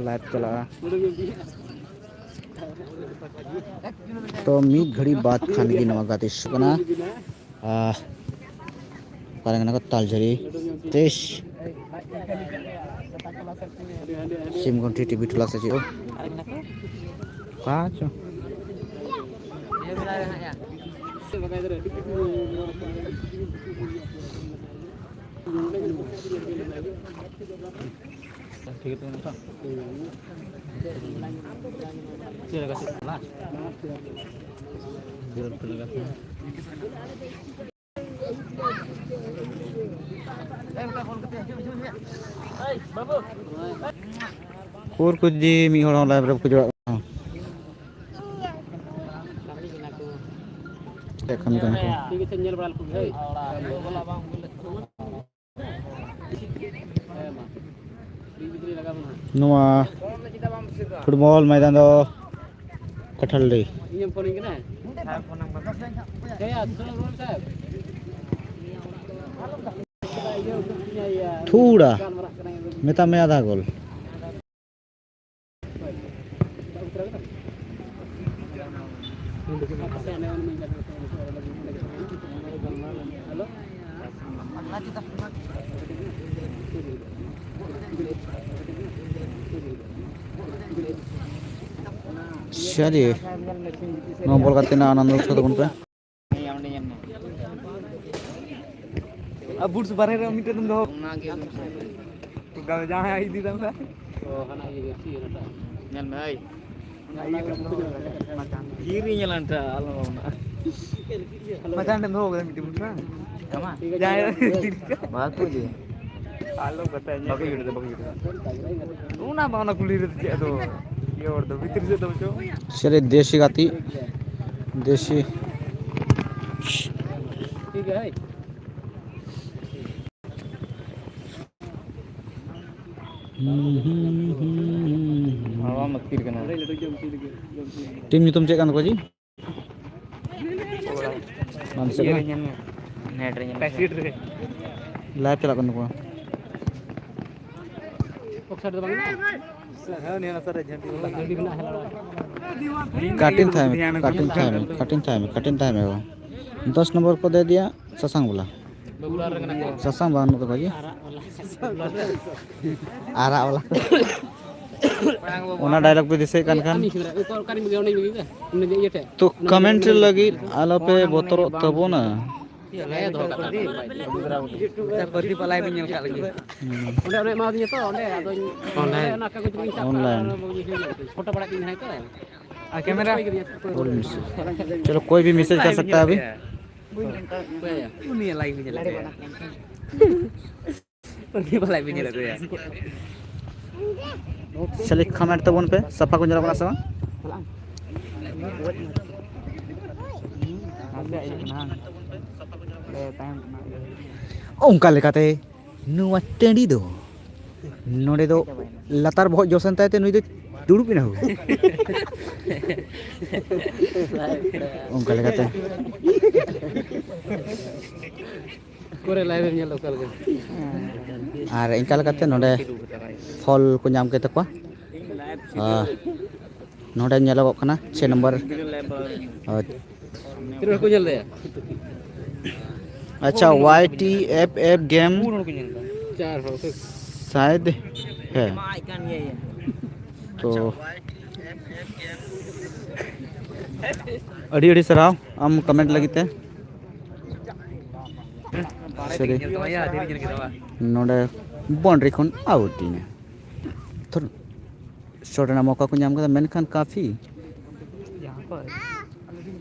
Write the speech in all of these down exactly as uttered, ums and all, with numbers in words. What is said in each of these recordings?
Live ᱪᱟᱞᱟᱜᱼᱟ᱾ ᱛᱚ ᱢᱤᱫ ᱜᱷᱟᱹᱲᱤ ᱵᱟᱫ ᱠᱷᱟᱱ ᱜᱮ ᱱᱚᱣᱟ ᱜᱟᱛᱮ ᱥᱩᱨᱩᱜ ᱠᱟᱱᱟ᱾ ᱟᱨ ᱚᱠᱟᱨᱮ ᱢᱮᱱᱟᱜ ᱠᱚᱣᱟ? ᱛᱟᱞᱡᱷᱟᱹᱨᱤ ᱛᱮᱭᱤᱥ, ᱥᱤᱢᱜᱩᱱᱴᱷᱤ ᱴᱤᱵᱷᱤ ᱴᱚᱞᱟ ᱥᱮ ᱪᱮᱫ? ᱚᱠᱟ ᱪᱚ? ᱩᱠᱩᱨ ᱠᱚ ᱡᱮ ᱢᱤᱫ ᱦᱚᱲ ᱦᱚᱸ ᱞᱟᱭᱤᱵᱷ ᱨᱮ ᱵᱟᱠᱚ ᱡᱚᱲᱟᱜ ᱠᱟᱱᱟ᱾ ᱪᱮᱫ ᱠᱟᱹᱢᱤ ᱠᱟᱱᱟ ᱠᱚ? ᱱᱚᱣᱟ ᱯᱷᱩᱴᱵᱚᱞ ᱢᱚᱭᱫᱟᱱ ᱫᱚ ᱠᱟᱴᱷᱟᱞᱰᱤ᱾ ᱛᱷᱩᱲᱟ ᱢᱮᱛᱟᱜ ᱢᱮ ᱟᱫᱷᱟ ᱜᱳᱞ᱾ ᱥᱟᱹᱨᱤ, ᱱᱚᱣᱟ ᱵᱚᱞ ᱜᱟᱛᱮ ᱨᱮᱱᱟᱜ ᱟᱱᱚᱱᱫᱚ ᱩᱴᱷᱟᱹᱣ ᱛᱟᱵᱚᱱ ᱯᱮ᱾ ᱟᱨ ᱵᱩᱴᱥ ᱵᱟᱨᱦᱮ ᱨᱮ ᱢᱤᱫᱴᱮᱱ ᱫᱚᱦᱚ᱾ ᱚᱱᱟᱜᱮ ᱡᱟᱦᱟᱸᱭ ᱤᱫᱤ ᱫᱟᱢ ᱥᱮ? ᱧᱮᱞ ᱢᱮ, ᱦᱟᱭ᱾ ᱵᱷᱤᱲ ᱧᱮᱞ ᱟᱱᱴᱟ ᱟᱞᱚ ᱢᱮᱱᱟᱜᱼᱟ᱾ ᱢᱟᱪᱟᱱ ᱴᱷᱮᱱ ᱫᱚᱦᱚ ᱠᱟᱫᱟ ᱢᱤᱫᱴᱮᱱ ᱵᱩᱴ, ᱦᱮᱸ? ᱟᱢᱟᱜ? ᱡᱟᱦᱟᱸᱭ ᱵᱟᱠᱚ ᱤᱫᱤᱭᱟ᱾ ᱟᱞᱚ ᱠᱟᱛᱷᱟ ᱧᱮᱞ ᱵᱟᱠᱚ ᱤᱭᱟᱹ ᱠᱟᱫᱟ, ᱵᱟᱠᱚ ᱤᱭᱟᱹ ᱠᱟᱫᱟ᱾ ᱚᱱᱟ ᱵᱟᱝ, ᱚᱱᱟ ᱠᱩᱞᱦᱤ ᱨᱮᱫᱚ ᱪᱮᱫ ᱟᱫᱚ ᱤᱭᱟᱹ ᱦᱚᱲ ᱫᱚ ᱵᱷᱤᱛᱨᱤ ᱥᱮᱫ ᱫᱚ ᱵᱚᱪᱚ᱾ ᱥᱮᱨᱮ ᱫᱮᱥᱤ ᱜᱟᱛᱮ, ᱫᱮᱥᱤ᱾ ᱦᱩᱸ, ᱦᱩᱸ, ᱦᱩᱸ, ᱦᱩᱸ᱾ ᱦᱟᱣᱟ ᱢᱟ ᱛᱷᱤᱨ ᱠᱟᱱᱟ᱾ ᱴᱤᱢ ᱧᱩᱛᱩᱢ ᱪᱮᱫ ᱠᱟᱱ ᱛᱟᱠᱚᱣᱟ ᱡᱤ? ᱵᱟᱢ ᱫᱤᱥᱟᱹᱜ ᱤᱭᱟᱹ ᱨᱮ ᱠᱟᱱᱟ? ᱧᱮᱞ ᱢᱮ᱾ ᱱᱮᱴ ᱨᱮ ᱧᱮᱞ ᱢᱮ᱾ ᱯᱮᱠᱮᱴ ᱨᱮ᱾ ᱞᱟᱭᱤᱵᱷ ᱪᱟᱞᱟᱜ ᱠᱟᱱ ᱛᱟᱠᱚᱣᱟ᱾ ᱚᱠᱥᱟᱨ ᱫᱚ ᱵᱟᱝ ᱢᱮᱱᱟᱜᱼᱟ? ᱡᱷᱟᱹᱱᱴᱤ ᱢᱮᱱᱟᱜᱼᱟ, ᱦᱮᱞᱟ ᱚᱲᱟᱜ᱾ ᱠᱟᱴᱤᱱ ᱛᱟᱦᱮᱸ ᱢᱮ, ᱠᱟᱴᱤᱱ ᱛᱟᱦᱮᱸ ᱢᱮ, ᱠᱟᱴᱤᱱ ᱛᱟᱦᱮᱸ ᱢᱮ, ᱠᱟᱴᱤᱱ ᱛᱟᱦᱮᱸ ᱢᱮ ᱵᱟᱵᱟ᱾ ᱫᱚᱥ ᱱᱚᱢᱵᱚᱨ ᱠᱚ ᱫᱮ ᱫᱤᱭᱟ ᱥᱟᱥᱟᱝ ᱵᱟᱞᱟ᱾ ᱵᱟᱹᱵᱩ ᱟᱨ ᱨᱮ ᱢᱮᱱᱟᱜ ᱠᱚᱣᱟ᱾ ᱥᱟᱥᱟᱝ ᱵᱟᱹᱱᱩᱜ ᱛᱟᱠᱚᱣᱟ ᱡᱮ᱾ ᱟᱨᱟᱜ ᱵᱟᱞᱟ᱾ ᱚᱱᱟ ᱰᱟᱭᱞᱚᱜ ᱯᱮ ᱫᱤᱥᱟᱹᱭᱮᱫ ᱠᱟᱱ ᱠᱷᱟᱱ᱾ ᱟᱢ ᱤᱧ ᱚᱠᱟ ᱨᱮᱧ ᱵᱟᱹᱜᱤᱭᱟ? ᱚᱱᱮ ᱡᱮ ᱤᱭᱟᱹ ᱴᱷᱮᱡ᱾ ᱛᱚ ᱚᱱᱮ ᱠᱚᱢᱮᱱᱴ ᱤᱭᱟᱹ ᱞᱟᱹᱜᱤᱫ ᱟᱞᱚᱯᱮ ᱵᱚᱛᱚᱨᱚᱜ ᱛᱟᱵᱚᱱᱟ᱾ ᱦᱮᱸ, ᱫᱚᱦᱚ ᱠᱟᱜ ᱠᱟᱱᱟ᱾ ᱯᱨᱚᱫᱤᱯ ᱟᱞᱟᱭ ᱵᱤᱱ ᱧᱮᱞ ᱠᱟᱜ ᱞᱟᱹᱜᱤᱫ᱾ ᱦᱩᱸ᱾ ᱚᱸᱰᱮ ᱚᱱᱮ ᱮᱢᱟᱣᱟᱫᱤᱧᱟ ᱛᱚ, ᱚᱸᱰᱮ ᱟᱫᱚᱧ online᱾ ᱚᱱᱮ ᱚᱱᱟ ᱠᱟᱜᱚᱡᱽ ᱨᱮᱜᱮᱧ ᱪᱟᱞᱟᱜ ᱠᱟᱱᱟ, online᱾ ᱚᱱᱟ ᱵᱟᱹᱧ ᱤᱭᱟᱹ ᱫᱟᱲᱮᱭᱟᱜ ᱠᱟᱱᱟ᱾ ᱯᱷᱳᱴᱳ ᱵᱟᱲᱟᱭ ᱛᱤᱧ ᱦᱮᱸ ᱛᱚ᱾ Full message᱾ ᱪᱚᱞᱚ, ᱠᱳᱭ ᱵᱷᱤ message ᱠᱟᱨ ᱥᱟᱠᱛᱟ ᱦᱮ ᱟᱵᱷᱤ᱾ ᱚᱠᱚᱭ ᱭᱟ? ᱩᱱᱤ ᱞᱟᱭᱤᱵᱷ ᱧᱮᱞᱮᱫ ᱛᱟᱭᱟ᱾ ᱩᱱᱤ ᱵᱟᱞᱟᱭ ᱵᱤᱧ ᱧᱮᱞᱮᱫ ᱛᱟᱭᱟ᱾ ᱪᱟᱞᱤ ᱠᱚᱢᱮᱱᱴ ᱛᱟᱵᱚᱱ ᱯᱮ, ᱥᱟᱯᱷᱟ ᱠᱚ ᱧᱮᱞᱚᱜ ᱠᱟᱱᱟ ᱥᱮ ᱵᱟᱝ? ᱚᱱᱠᱟ ᱞᱮᱠᱟᱛᱮ ᱱᱚᱣᱟ ᱴᱟᱺᱰᱤ ᱫᱚ, ᱱᱚᱰᱮ ᱫᱚ ᱞᱟᱛᱟᱨ ᱵᱚᱦᱚᱜ ᱡᱚᱥ ᱮᱱ ᱛᱟᱭ ᱛᱮ ᱱᱩᱭ ᱫᱚ ᱫᱩᱲᱩᱵ ᱮᱱᱟ ᱦᱳ᱾ ᱚᱱᱠᱟ ᱞᱮᱠᱟᱛᱮ᱾ ᱠᱚᱨᱮ live ᱮᱢ ᱧᱮᱞ ᱚᱠᱟ ᱞᱮᱠᱟ? ᱟᱨ ᱤᱱᱠᱟ ᱞᱮᱠᱟᱛᱮ ᱱᱚᱰᱮ ᱯᱷᱚᱞ ᱠᱚ ᱧᱟᱢ ᱠᱮᱫ ᱛᱟᱠᱚᱣᱟ᱾ ᱟᱨ ᱱᱚᱰᱮ ᱧᱮᱞᱚᱜᱚᱜ ᱠᱟᱱᱟ ᱪᱷᱮ ᱱᱚᱢᱵᱚᱨ᱾ ᱟᱨ ᱛᱤᱱᱟᱹᱜ ᱦᱚᱲ ᱠᱚ ᱧᱮᱞ ᱞᱮᱭᱟ? ᱟᱪᱪᱷᱟ, ᱣᱟᱭ ᱴᱤ ᱮᱯᱷ ᱮᱯᱷ ᱜᱮᱢ ᱪᱟᱨ ᱦᱚᱲ ᱥᱮ? ᱥᱟᱭᱫ ᱦᱮᱸ᱾ ᱛᱚ ᱟᱹᱰᱤ ᱟᱹᱰᱤ ᱥᱟᱨᱦᱟᱣ ᱟᱢ ᱠᱚᱢᱮᱱᱴ ᱞᱟᱹᱜᱤᱫ ᱛᱮ᱾ ᱥᱟᱹᱨᱤ᱾ ᱱᱚᱰᱮ ᱵᱟᱣᱩᱱᱰᱟᱨᱤ ᱠᱷᱚᱱ ᱟᱣᱩᱴ ᱮᱱᱟ᱾ ᱛᱷᱚᱨ ᱥᱚᱴ ᱨᱮᱱᱟᱜ ᱢᱚᱠᱟ ᱠᱚ ᱧᱟᱢ ᱠᱮᱫᱟ, ᱢᱮᱱᱠᱷᱟᱱ ᱠᱟᱯᱷᱤ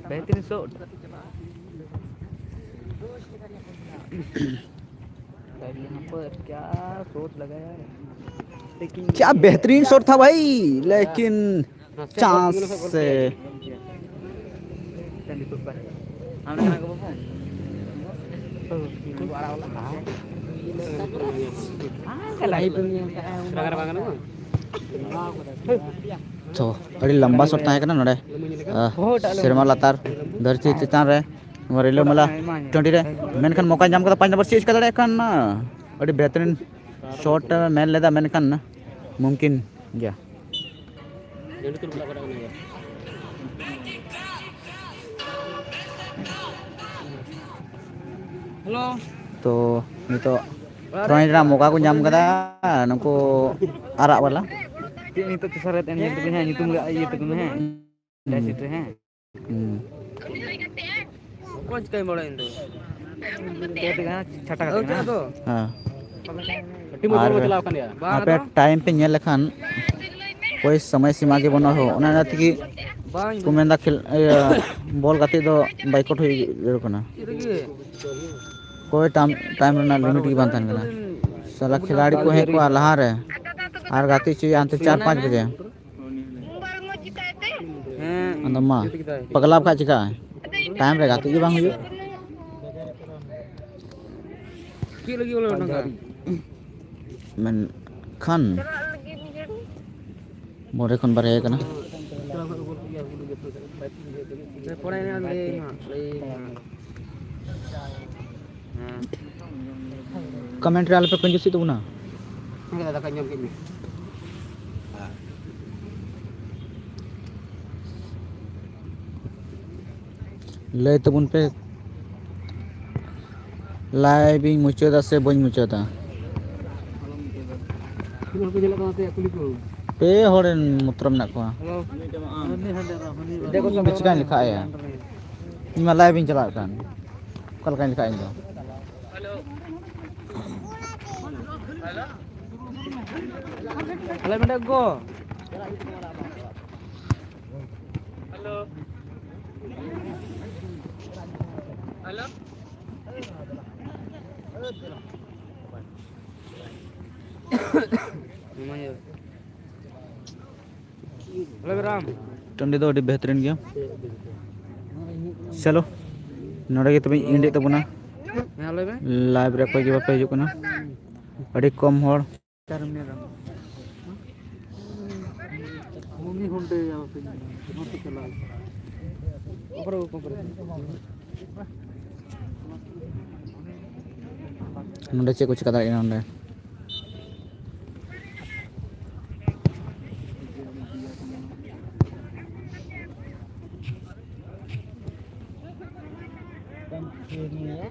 ᱵᱮᱦᱛᱨᱤᱱ ᱥᱚᱴ᱾ ᱥᱟᱭᱤᱰ ᱭᱟᱦᱟᱸ ᱯᱟᱨ ᱠᱭᱟ ᱥᱚᱴ ᱞᱟᱜᱟᱭᱟ ᱨᱮ? ᱞᱮᱠᱤᱱ ᱠᱭᱟ ᱵᱮᱦᱛᱨᱤᱱ ᱥᱚᱴ ᱛᱷᱟ ᱵᱷᱟᱭ, ᱞᱮᱠᱤᱱ ᱪᱟᱱᱥ ᱥᱮ ᱛᱚ ᱟᱹᱰᱤ ᱞᱟᱢᱵᱟ ᱥᱚᱴ ᱛᱟᱦᱮᱸ ᱠᱟᱱᱟ ᱱᱚᱰᱮ᱾ ᱟᱦ, ᱥᱮᱨᱢᱟ ᱞᱟᱛᱟᱨ ᱫᱷᱟᱹᱨᱛᱤ ᱪᱮᱛᱟᱱ ᱨᱮ ᱱᱚᱣᱟ ᱨᱤᱞᱟᱹᱢᱟᱞᱟ ᱴᱟᱺᱰᱤ ᱨᱮ, ᱢᱮᱱᱠᱷᱟᱱ ᱢᱚᱠᱟᱭ ᱧᱟᱢ ᱠᱟᱫᱟ, ᱯᱟᱸᱪ ᱱᱚᱢᱵᱚᱨ ᱪᱮᱫ ᱪᱤᱠᱟ ᱫᱟᱲᱮᱭᱟᱜ ᱠᱟᱱᱟ? ᱟᱹᱰᱤ ᱵᱮᱦᱛᱟᱨᱤᱱ ᱥᱚᱴ ᱮ ᱢᱮᱱ ᱞᱮᱫᱟ, ᱢᱮᱱᱠᱷᱟᱱ ᱢᱩᱢᱠᱤᱱ ᱜᱮᱭᱟ᱾ ᱦᱮᱞᱳ᱾ ᱛᱚ ᱱᱤᱛᱚᱜ ᱯᱷᱨᱚᱱᱴ ᱨᱮᱱᱟᱜ ᱢᱚᱠᱟ ᱠᱚ ᱧᱟᱢ ᱠᱟᱫᱟ ᱱᱩᱠᱩ ᱟᱨᱟᱜ ᱵᱟᱞᱟ᱾ ᱪᱮᱫ ᱱᱤᱛᱚᱜ ᱛᱮᱥᱟᱨ ᱨᱮ ᱛᱟᱦᱮᱱ ᱧᱮᱞ ᱛᱟᱠᱚ ᱦᱮᱸ, ᱧᱩᱛᱩᱢ ᱨᱮ ᱤᱭᱟᱹ ᱛᱟᱠᱚ ᱢᱮ ᱦᱮᱸ᱾ ᱰᱟᱭᱥᱤᱴ ᱨᱮ ᱦᱮᱸ᱾ ᱦᱩᱸ᱾ ᱚᱠᱚᱭ ᱪᱤᱠᱟᱹᱧ ᱵᱟᱲᱟᱭ ᱤᱧ ᱫᱚ? ᱪᱷᱟᱴᱟ ᱠᱟᱛᱮ ᱦᱮᱸ᱾ ᱦᱮᱸ᱾ ᱟᱹᱰᱤ ᱢᱚᱡᱽ ᱟᱨ ᱦᱚᱲ ᱠᱚ ᱪᱟᱞᱟᱣ ᱟᱠᱟᱱ ᱜᱮᱭᱟ᱾ ᱵᱟᱝ ᱟᱯᱮ ᱟᱫᱚ? ᱴᱟᱭᱤᱢ ᱯᱮ ᱧᱮᱞ ᱞᱮᱠᱷᱟᱱ ᱠᱳᱭ ᱥᱚᱢᱚᱭ ᱥᱤᱢᱟ ᱜᱮ ᱵᱟᱹᱱᱩᱜᱼᱟ ᱦᱳ᱾ ᱚᱱᱟ ᱚᱱᱟ ᱛᱮᱜᱮ ᱵᱟᱝ ᱠᱚ ᱢᱮᱱᱫᱟ ᱠᱷᱮᱞ, ᱤᱭᱟᱹ, ᱵᱚᱞ ᱜᱟᱛᱮᱜ ᱫᱚ ᱵᱟᱭᱠᱚᱴ ᱦᱩᱭ ᱡᱟᱹᱨᱩᱲ ᱠᱟᱱᱟ᱾ ᱪᱮᱫ ᱞᱟᱹᱜᱤᱫ? ᱠᱳᱭ ᱴᱟᱢ-, ᱴᱟᱭᱤᱢ ᱨᱮᱱᱟᱜ ᱞᱤᱢᱤᱴ ᱜᱮ ᱵᱟᱝ ᱛᱟᱦᱮᱱ ᱠᱟᱱᱟ᱾ ᱥᱟᱞᱟ ᱠᱷᱤᱞᱟᱲᱤ ᱠᱚ ᱦᱮᱡ ᱠᱚᱜᱼᱟ ᱞᱟᱦᱟᱨᱮ ᱟᱨ ᱜᱟᱛᱮ ᱦᱚᱪᱚᱭᱟ ᱦᱟᱱᱛᱮ ᱪᱟᱨ ᱯᱟᱸᱪ ᱵᱟᱡᱮ᱾ ᱦᱮᱸ᱾ ᱟᱫᱚ ᱢᱟ, ᱡᱩᱛ ᱠᱮᱫᱟᱭ᱾ ᱯᱟᱜᱽᱞᱟ ᱵᱟᱠᱷᱟᱡ ᱪᱤᱠᱟᱹᱜᱼᱟ? ᱴᱟᱭᱤᱢ ᱨᱮ ᱜᱟᱛᱮᱜ ᱜᱮ ᱵᱟᱝ ᱦᱩᱭᱩᱜ᱾ ᱪᱮᱫ ᱞᱟᱹᱜᱤᱫ ᱵᱚᱞᱮ ᱚᱱᱟ ᱫᱚ? ᱢᱮᱱᱠᱷᱟᱱ ᱢᱚᱬᱮ ᱠᱷᱚᱱ ᱵᱟᱨᱭᱟ ᱠᱟᱱᱟ᱾ ᱯᱚᱲᱟᱭ ᱱᱟ ᱞᱟᱹᱭ ᱢᱟ, ᱞᱟᱹᱭ ᱢᱟ᱾ ᱦᱮᱸ᱾ ᱠᱚᱢᱮᱱᱴ ᱨᱮ ᱟᱞᱚᱯᱮ ᱠᱚᱧᱡᱩᱥᱤᱜ ᱛᱟᱵᱚᱱᱟ᱾ ᱦᱮᱸ, ᱫᱟᱠᱟ ᱡᱚᱢ ᱠᱮᱫ ᱢᱮ᱾ ᱞᱟᱹᱭ ᱛᱟᱵᱚᱱ ᱯᱮ, ᱞᱟᱭᱤᱵᱷ ᱤᱧ ᱢᱩᱪᱟᱹᱫᱟ ᱥᱮ ᱵᱟᱹᱧ ᱢᱩᱪᱟᱹᱫᱟ? ᱛᱤᱱᱟᱹᱜ ᱦᱚᱲ ᱠᱚ ᱧᱮᱞᱚᱜ ᱠᱟᱱᱟ ᱱᱚᱛᱮ ᱠᱩᱞᱤ ᱠᱚ? ᱯᱮ ᱦᱚᱲ ᱢᱚᱛᱨᱚ ᱢᱮᱱᱟᱜ ᱠᱚᱣᱟ᱾ ᱤᱧ ᱢᱟ ᱞᱟᱭᱤᱵᱷ ᱤᱧ ᱪᱟᱞᱟᱜ ᱠᱟᱱ, ᱚᱠᱟ ᱞᱮᱠᱟᱧ ᱞᱮᱠᱷᱟᱜᱼᱟ ᱤᱧ ᱫᱚ? ᱦᱮᱞᱳ, ᱢᱮᱱᱫᱟ ᱜᱚ᱾ ᱦᱮᱞᱳ᱾ ᱦᱮᱞᱳ᱾ ᱦᱮᱞᱳ ᱨᱟᱢ᱾ ᱴᱟᱺᱰᱤ ᱫᱚ ᱟᱹᱰᱤ ᱵᱮᱦᱛᱟᱨᱤᱱ ᱜᱮᱭᱟ᱾ ᱪᱚᱞᱚ, ᱱᱚᱰᱮ ᱜᱮ ᱛᱚᱵᱮᱧ ᱮᱱᱰᱮᱫ ᱛᱟᱵᱚᱱᱟ᱾ ᱦᱮᱸ, ᱞᱟᱹᱭ ᱢᱮ᱾ ᱞᱟᱭᱤᱵᱷ ᱨᱮ ᱚᱠᱚᱭ ᱜᱮ ᱵᱟᱯᱮ ᱦᱤᱡᱩᱜ ᱠᱟᱱᱟ, ᱟᱹᱰᱤ ᱠᱚᱢ ᱦᱚᱲ᱾ ᱱᱚᱰᱮ ᱪᱮᱫ ᱠᱚ ᱪᱮᱠᱟ ᱫᱟᱲᱮᱭᱟᱜ ᱠᱟᱱᱟ ᱱᱚᱰᱮ? ᱱᱤᱭᱟᱹ